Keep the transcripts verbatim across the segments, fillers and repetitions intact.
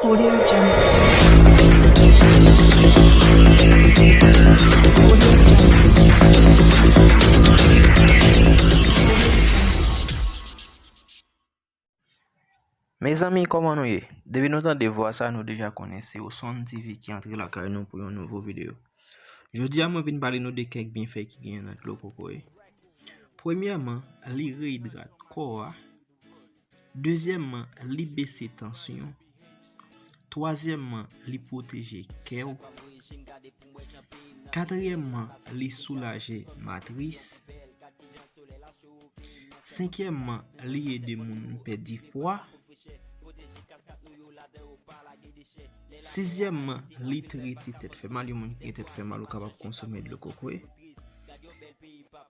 Audio Jungle. Audio Jungle. Mezanmi, kòman nou ye? Depi nou tande vwa sa, nou deja konnen se Osonn T V ki antre lakay nou pou yon nouvo videyo. Jodi a, mwen vin pale nou de kèk byenfè ki genyen nan dlo kokoye. Premyèman, li reyidrat kò a. Dezyèmman, li bese tansyon. Twazyèmman, li pwoteje kè w. Katriyèmman, li soulaje matris. Senkyèmman, li ede moun pèdi pwa. Sizyèmman, li trete tèt fè mal. Yon moun ki gen tèt fè mal, ou kapab konsome dlo kokoye.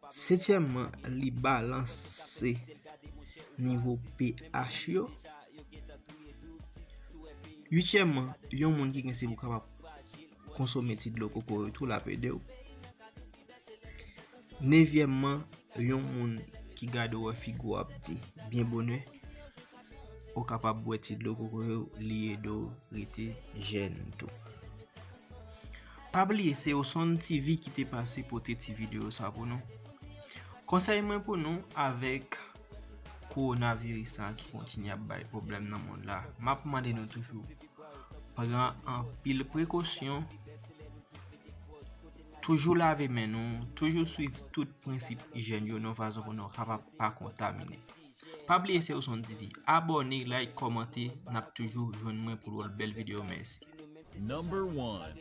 Setyèmman, li balanse nivo pH yo. Uityèmman, yon moun ki gen sib ou kapab konsome ti dlo kokoye tou, l ap ede w. Nevyèmman, yon moun ki gade w wè figi w ap di byen bonè, ou kapab bwè ti dlo kokoye, li ede w rete jèn tou. Pa bliye, se Osonn T V ki te pase pote ti videyo sa pou nou. Konsèy mwen pou nou avèk kowonaviris sa ki kontinye ap bay pwoblèm nan mond la, m ap mande nou toujou pran anpil prekosyon, toujou lave men nou, toujou swiv tout prensip ijyèn yo nan fason pou nou kapab pa kontamine. Pa bliye se Osonn T V. Abòne, like, kòmante, n ap toujou jwenn mwen pou lòt bèl videyo. Mèsi. Number one.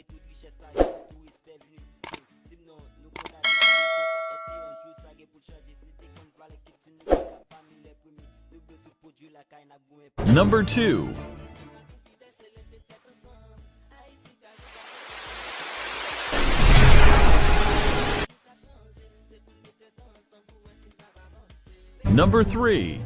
Number two. Number three.